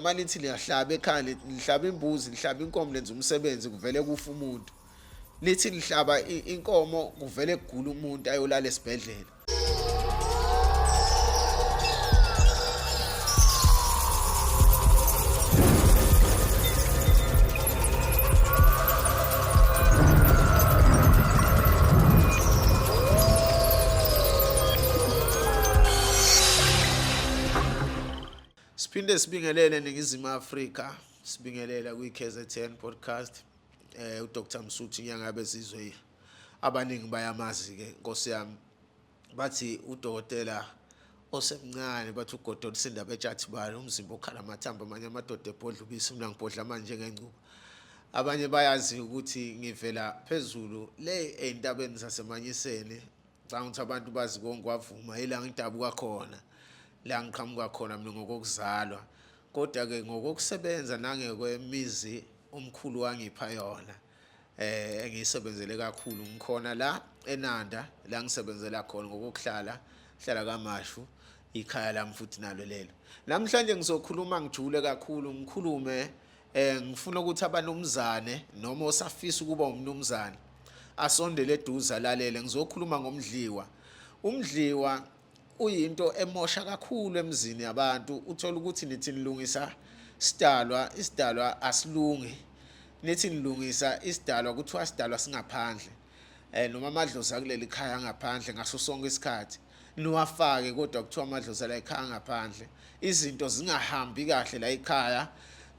uma lithi liyahlaba ekhaya, lihlaba imbuzi, lihlaba inkomo, lenza umsebenzi, kuvele kufa umuntu. Lithi lihlaba inkomo, kuvele kugula umuntu ayolala esibhedlela. Siphinde sibingelele eNingizimu Afrika, sibingelela kwi-KZN podcast. UDr Msuthu inyanga yabezizwe, abaningi bayamazi ke Nkosi yami. Bathi udokotela osemncane, bathi ugodo lusinda betshathi balo, umzimba okhala amathambo, amanye amadoda ebhodla ubisi, mina ngibhodla manje njengengcuba. Abanye bayazi ukuthi ngivela phezulu le ey'ntabeni zaseManyiseni. Ngicabanga ukuthi abantu bazi kongwavuma, ila ngidabuka khona, la ngiqhamuka khona mina ngokokuzalwa. Kodwa-ke ngokokusebenza nangekwemizi umkhulu wangipha yona, engiyisebenzele kakhulu, ngikhona la eNanda, la ngisebenzela khona ngokokuhlala, hlala KaMashu, ikhaya lami futhi nalo lelo. Namhlanje ngizokhuluma ngijule kakhulu, ngikhulume ngifuna ukuthi abanumzane noma osafisa ukuba umnumzane asondele eduze alalele. Ngizokhuluma ngomdliwa. Umdliwa uyinto emosha kakhulu emzini yabantu. Uthola ukuthi nithi nilungisa isidalwa, isidalwa asilungi. Nithi nilungisa isidalwa, kuthiwa isidalwa singaphandle, noma amadlozi akuleli khaya ngaphandle ngaso sonke isikhathi niwafake, kodwa kuthiwa amadlozi ala ekhaya ngaphandle, izinto zingahambi kahle la ekhaya,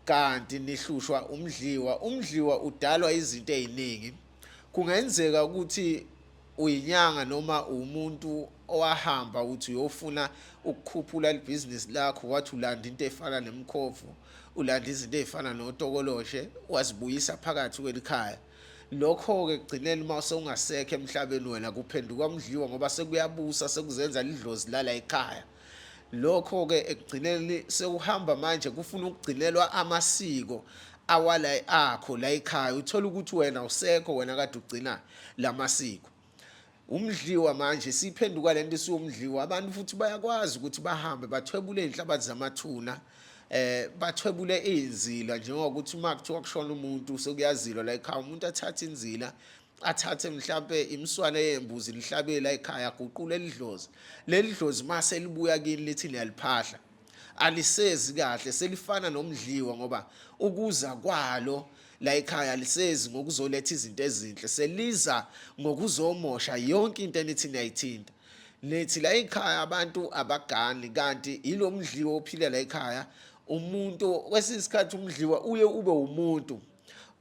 kanti nihlushwa umdliwa. Umdliwa udalwa izinto eziningi. Kungenzeka ukuthi uyinyanga noma umuntu owahamba uthi uyofuna ukukhuphula ibhizinisi lakho, wathi ulanda into efana nemkhovu, ulanda izinto ezifana notokoloshe, wazibuyisa phakathi kwelikhaya. Lokho-ke ekugcineni uma sewungasekho emhlabeni wena kuphenduka umdliwa, ngoba sekuyabusa, sekuzenza lidlozi lala ekhaya. Lokho-ke ekugcineni sekuhamba manje kufuna ukugcinelwa amasiko awala akho la ekhaya. Uthola ukuthi wena usekho, wena kade ugcina lamasiko. Umdliwa manje siphenduka lento isiwumdliwa. Abantu futhi bayakwazi ukuthi bahambe bathwebule inhlabathi zamathuna, bathwebule izinzila, njengokuthi uma kuthiwa kushona umuntu sekuyazilwa la ekhaya, umuntu athathe inzila, athathe mhlampe imiswane yembuzi, lihlabe la ekhaya, aguqule elidlozi. Leli dlozi mase libuya kini lithi niyaliphahla, alisezi kahle, selifana nomdliwa, ngoba ukuza kwalo la ekhaya lisezi ngokuzoletha izinto ezinhle, seliza ngokuzomosha yonke into enithi niyayithinta. Nithi la ekhaya abantu abagani, kanti ilo mdliwa ophila la ekhaya. Umuntu kwesinye isikhathi umdliwa uye ube umuntu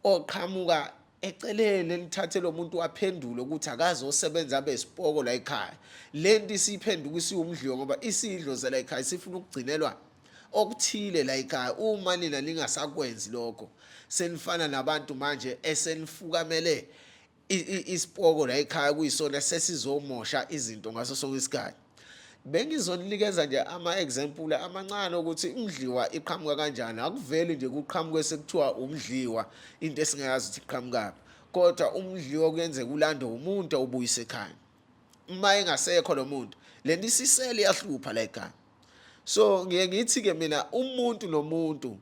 oqhamuka eceleni, nithathe lo muntu aphendule ukuthi akazosebenza abe isipoko la ekhaya. Lento isiphenduka isiwumdliwa, ngoba isidlo la ekhaya sifuna ukugcinelwa okuthile la ekhaya. Uma nina ningasakwenzi lokho, senifana nabantu manje esenifukamele isipoko la ekhaya, kuyisona sesizomosha izinto ngaso sonke isikhathi. Bengizonikeza nje ama-example amancane ukuthi umdliwa iqhamuka kanjani. Akuveli nje kuqhamuke sekuthiwa umdliwa, into esingayazi ukuthi iqhamukaphi, kodwa umdliwa kuyenzeka ulande umuntu awubuyise ekhaya. Uma engasekho lo muntu, lento isisele iyahlupha la ekhaya. So ngiye ngithi-ke mina, umuntu nomuntu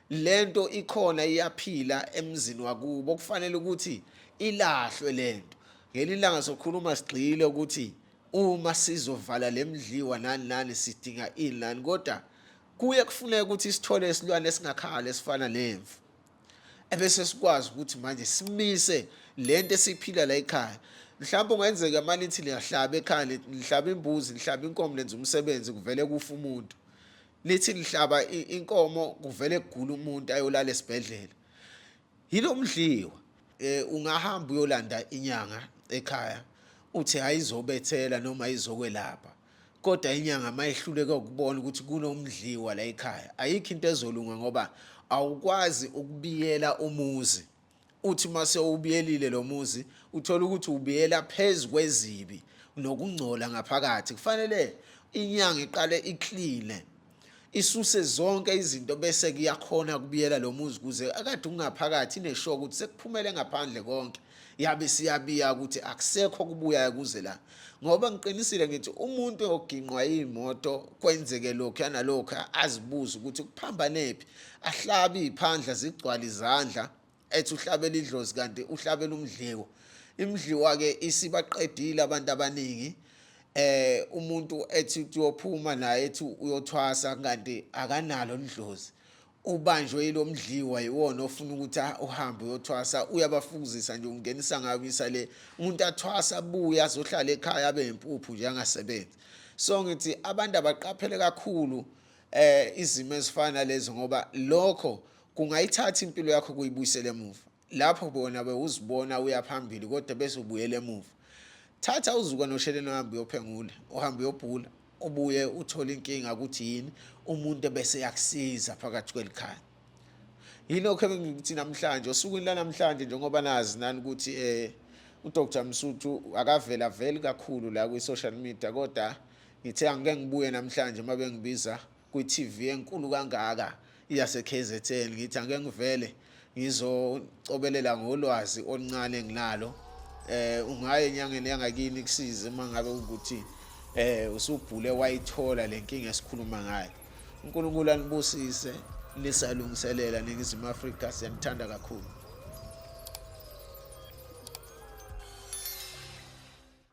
lento ikhona, iyaphila emzini wakubo, kufanele ukuthi ilahlwe lento. Ngelinye ilanga sokhuluma sigxile ukuthi uma sizovala lemdliwa nani nani sidinga ini nani, kodwa kuye kufuneka ukuthi sithole isilwane esingakhala esifana nemvu, ebese sikwazi ukuthi manje simise lento esiphila la ekhaya. Mhlawumbe kungenzeka uma nithi niyahlaba ekhaya, lihlaba imbuzi, lihlaba inkomo, lenza umsebenzi, kuvele kufa umuntu. Lithi lihlaba inkomo, kuvele kugula umuntu ayolala esibhedlela. Yilo mdliwa. Ungahamba uyolanda inyanga ekhaya, uthi ayizobethela noma izokwelapha, kodwa inyanga mayihluleke ukubona ukuthi kunomdliwa la ekhaya, ayikho into ezolunga, ngoba awukwazi ukubiyela umuzi. Uthi mase ubiyelile lo muzi, uthola ukuthi ubiyela phezu kwezibi nokungcola ngaphakathi. Kufanele inyanga iqale ikline, Isuse zonke izinto bese kuyakhona kubiyela lo muzi kuze akade ungaphakathi ineshow ukuthi sekuphumele ngaphandle konke. Yabe siyabiya ukuthi akusekho kubuya kuze la. Ngoba ngiqinisile ngithi umuntu oginqwa imoto kwenzeke lokhu nalokhu azibuze ukuthi kuphambanephi, ahlabe iphandla zigcwala izandla ethi uhlabela idlozi kanti uhlabela umdliwa. Imidliwa ke isibaqedile abantu abaningi. Umuntu ethi uyophuma naye ethi uyothwasa kanti akanalo idlozi. Ubanjwe yilomdliwa yiwona ofuna ukuthi uhambe uyothwasa, uyabafukuzisa nje ungenisa ngabisa le umuntu athwasa abuye azohlala ekhaya abe impuphu nje angasebenzi. So ngithi abantu abaqaphele kakhulu izimo ezifana nalezo ngoba lokho kungayithatha impilo yakho kuyibuyisele emuva. Lapho bona bewuzibona uya phambili kodwa bese ubuyela emuva. Thatha uzuka nosheleni uhambe uyophengula, uhambe uyobhula, ubuye uthole inkinga ukuthi yini umuntu ebese yakusiza phakathi kwelikhaya. Yilokho ebengikuthi namhlanje osukwini lanamhlanje njengoba nazi nani ukuthi uDr Msuthu akavela veli kakhulu la kwi-social media kodwa ngithe angike ngibuye namhlanje uma bengibiza kwi-TV enkulu kangaka yase-KZN ngithi angike ngivele ngizocobelela ngolwazi oluncane enginalo. Ungaye enyangeni yangakini kusize uma ngabe ukuthi usubhule wayithola le nkinga esikhuluma ngayo. uNkulunkulu anibusise nisalungiselela Ningizimu Afrika, siyanithanda kakhulu.